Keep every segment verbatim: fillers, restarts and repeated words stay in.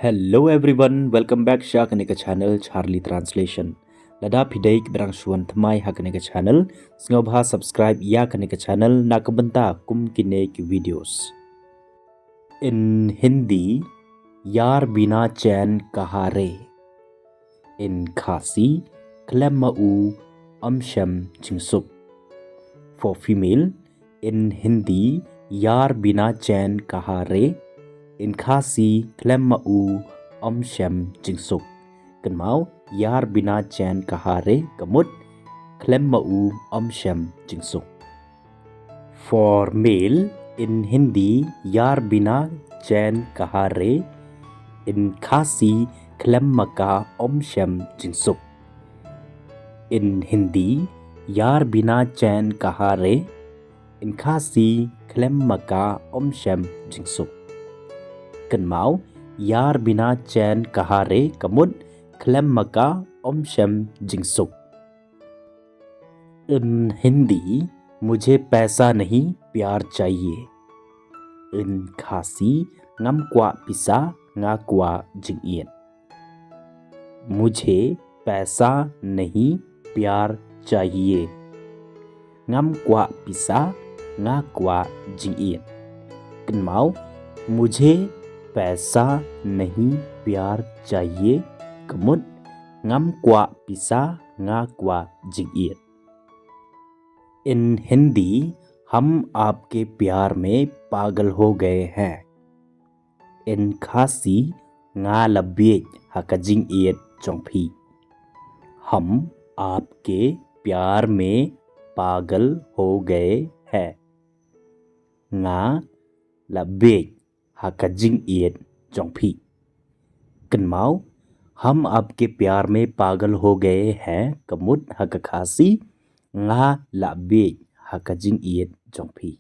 Hello everyone, welcome back sha kane ka channel Charlie Translation. Lada phi dei kiba dang shu wan thymmai ha kane ka channel, sngewbha subscribe ïa kane ka channel na ka bynta kum kine ki videos. In Hindi, यार बिना चैन कहाँ रे? In Khasi, khlem ma u ym shem jingsuk. For female, in Hindi, यार बिना चैन कहाँ रे? In Khasi, khlem ma u ym shem jingsuk. Kynmaw, यार बिना चैन कहाँ रे, ka mut, khlem ma u ym shem jingsuk. For male, in Hindi, यार बिना चैन कहाँ रे? In Khasi, khlem ma ka ym shem jingsuk. In Hindi, यार बिना चैन कहाँ रे? In Khasi, khlem ma ka ym shem jingsuk. Kynmaw, यार बिना चैन कहाँ रे, ka mut, khlem ma ka ym shem jingsuk. In Hindi, मुझे पैसा नहीं प्यार चाहिए. In Khasi, ngam kwah pisa, nga kwah jingïeit. मुझे पैसा नहीं प्यार चाहिए. Ngam kwah pisa, nga kwah jingïeit. Kynmaw, मुझे पैसा नहीं प्यार चाहिए, ka mut, ngam kwah pisa, nga kwah jingïeit. In Hindi, हम आपके प्यार में पागल हो गए हैं. In Khasi, nga la bieit ha ka jingïeit jong phi. हम आपके प्यार में पागल हो गए हैं. Nga la bieit ha ka jingïeit jong phi. Kynmaw, हम आपके प्यार में पागल हो गए हैं, ka mut ha ka Khasi, nga la bieit ha ka jingïeit jong phi.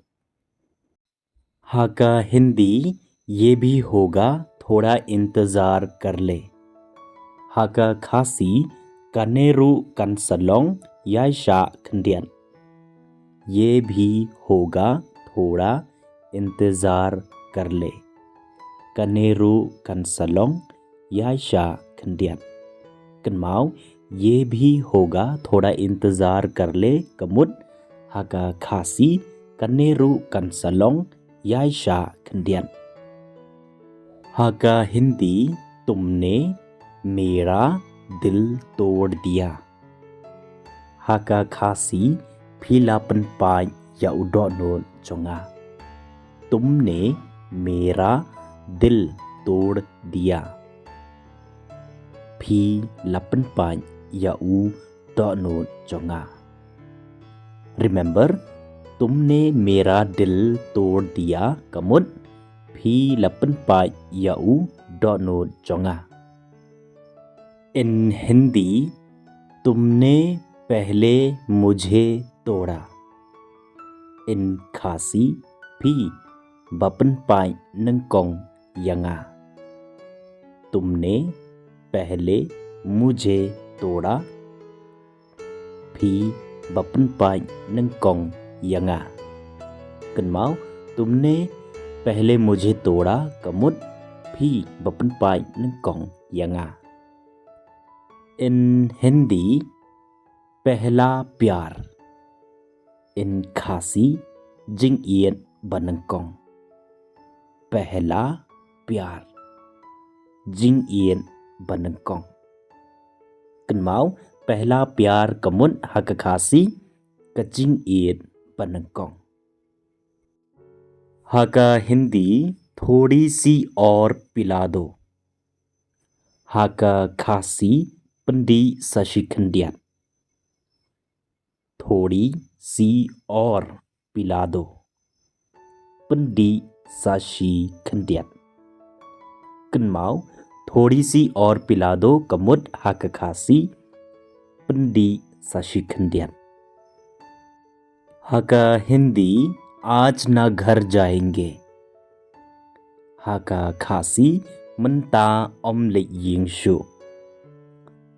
Ha ka Hindi, ये भी होगा, थोड़ा इंतजार कर ले. Ha ka Khasi, kane ruh kan sa long, ïai shah khyndiat. ये भी होगा, थोड़ा इंतजार कर ले. Kane ruh kan sa long, ïai shah khyndiat. Kynmaw, ये भी होगा, थोड़ा इंतजार कर ले, ka mut ha ka Khasi, kane ruh kan sa long, ïai shah khyndiat. Ha ka Hindi, तुमने मेरा दिल तोड़ दिया. Ha ka Khasi, phi la pynpait ïa u dohnud jong nga. तुमने मेरा दिल तोड़ दिया. Phi la pynpait ïa u dohnud jong nga. Remember, तुमने मेरा दिल तोड़ दिया, ka mut, phi la pynpait ïa u dohnud jong nga. In Hindi, तुमने पहले मुझे तोड़ा. In Khasi, phi ba pynpait nyngkong ïa nga. तुमने पहले मुझे तोड़ा. Phi ba pynpait nyngkong ïa nga. Kynmaw, तुमने पहले मुझे तोड़ा, ka mut, phi ba pynpait nyngkong ïa nga. In Hindi, पहला प्यार. In Khasi, jingïeit ba nyngkong. पहला प्यार. Jingïeit ba nyngkong. Kynmaw, पहला प्यार ka mut ha ka Khasi, ka jingïeit ba nyngkong. Ha ka Hindi, थोड़ी सी और पिला दो. Ha ka Khasi, pyndih sa shi khyndiat. थोड़ी सी और पिला दो. Pyndih sa shi khyndiat. Kynmaw, थोड़ी सी और पिला दो, ka mut ha ka Khasi, pyndih sa shi khyndiat. Ha ka Hindi, आज ना घर जाएंगे. Ha ka Khasi, mynta ym leit ïing shuh.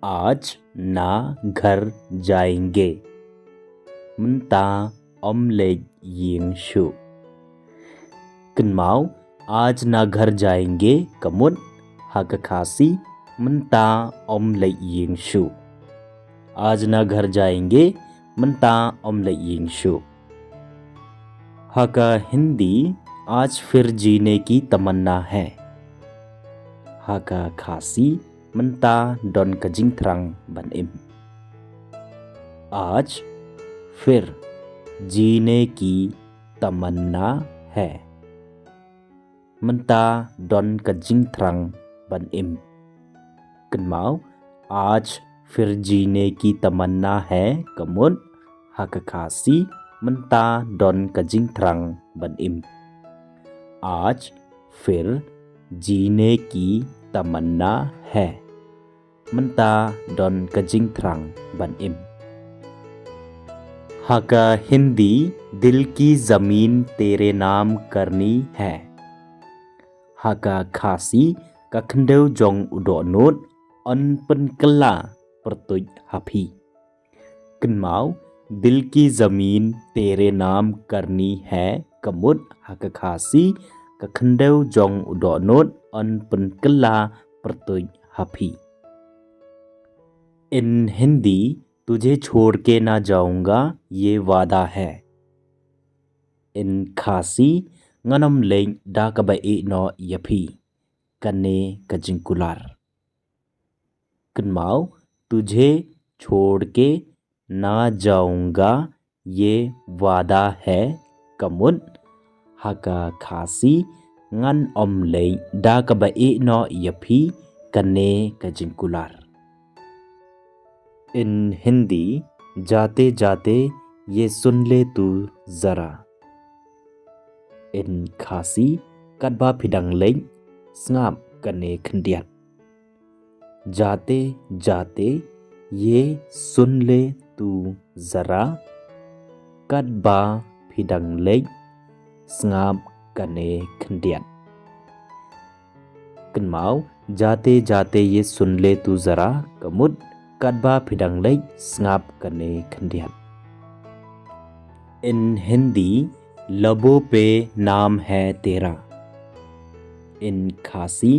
आज ना घर जाएंगे. Mynta ym leit ïing shuh. Kynmaw, आज ना घर जाएंगे, ka mut, Ha ka Khasi, mynta ym leit ïing shuh. आज ना घर जाएंगे, mynta ym leit ïing shuh. Ha ka Hindi, आज फिर जीने की तमन्ना है. Ha ka Khasi, mynta don ka jingthrang ban im. आज फिर जीने की तमन्ना है. Mynta don ka jingthrang ban im. Kynmaw, आज फिर जीने की तमन्ना है ka mut, ha ka Khasi, mynta don ka jingthrang ban im. आज फिर जीने की तमन्ना है. Mynta don ka jingthrang ban im. Ha ka Hindi, दिल की जमीन तेरे नाम करनी है. Ha ka Khasi, ka khyndew jong u dohnud yn pynkylla pyrtuid ha phi. Kynmaw, दिल की जमीन तेरे नाम करनी है ka mut, ha ka Khasi, ka khyndew jong u dohnud yn pynkylla pyrtuid ha phi. In Hindi, तुझे छोड़ के ना जाऊंगा, ये वादा है. In Khasi, ngan ym leit da kaba ïehnoh ïa phi, kane ka jingkular. Kynmaw, तुझे छोड़ के ना जाऊंगा, ये वादा है ka mut, ha ka Khasi, ngan ym leit da kaba ïehnoh ïa phi, kane ka jingkular. In Hindi, जाते जाते ये सुन ले तू जरा. In Khasi, katba phi dang leit, sngap kane khyndiat. जाते जाते ये सुन ले तू जरा. Katba phi dang leit, sngap kane khyndiat. Kynmaw, जाते जाते ये सुन ले तू जरा ka mut, katba phi dang leit, sngap kane khyndiat. In Hindi, लबों पे नाम है तेरा. In Khasi,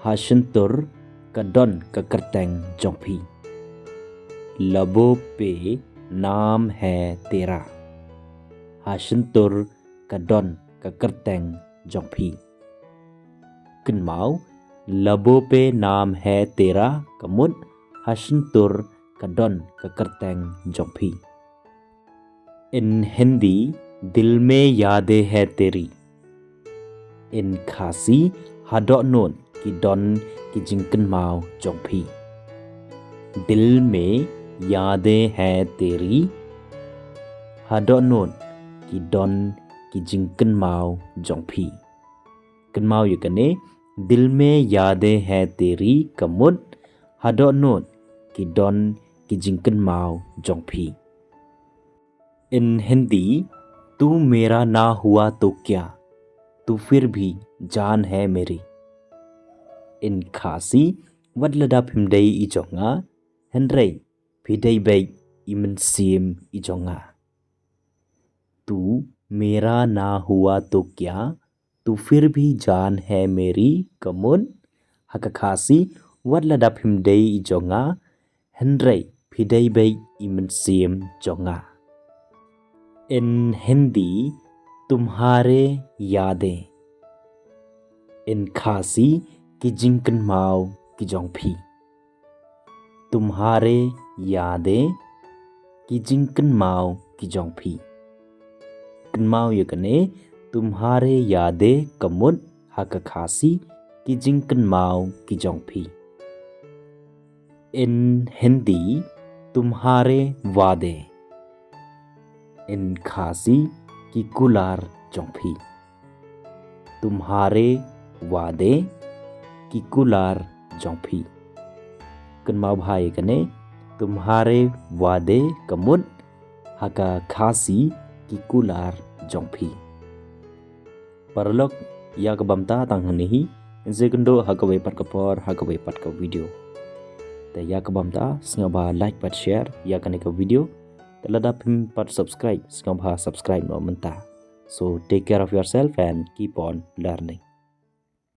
ha shyntur ka don ka kyrteng jong phi. लबों पे नाम है तेरा. Ha shyntur ka don ka kyrteng jong phi. Kynmaw, लबों पे नाम है तेरा ka mut, ha shyntur ka don ka kyrteng jong phi. In Hindi, दिल में यादें है तेरी. In Khasi, ha dohnud ki don ki jingkynmaw jong phi. दिल में यादें है तेरी. Ha dohnud ki don ki jingkynmaw jong phi. Kynmaw ïa kane, दिल में यादें है तेरी ka mut, ha dohnud ki don ki jingkynmaw jong phi. In Hindi, तू मेरा ना हुआ तो क्या, तू फिर भी जान है मेरी. In Khasi, wat lada phim dei i jong nga, hynrei phi dei beit i mynsiem i jong nga. तू मेरा ना हुआ तो क्या, तू फिर भी जान है मेरी ka mut, ha ka Khasi, wat lada phim dei i jong nga, hynrei phi dei beit i mynsiem jong nga. In Hindi, तुम्हारे यादें. In Khasi, ki jingkynmaw ki jong phi. तुम्हारे यादें, ki jingkynmaw ki jong phi. Kynmaw ïa kane, तुम्हारे यादें ka mut, ha ka Khasi, ki jingkynmaw ki jong phi. In Hindi, तुम्हारे वादे. In Khasi, ki kular jong phi. तुम्हारे वादे, ki kular jong phi. Kynmaw bha ïa kane, तुम्हारे वादे ka mut, ha ka Khasi, ki kular jong phi. Paralok, ïa ka bynta tang hangne hi, ngin sa ïakynduh ha kawei pat ka por, ha kawei pat ka video. Te ïa ka bynta, sngewbha like bad share ïa kane ka video. Te lada phim pat subscribe, sngewbha subscribe noh mynta. So take care of yourself and keep on learning.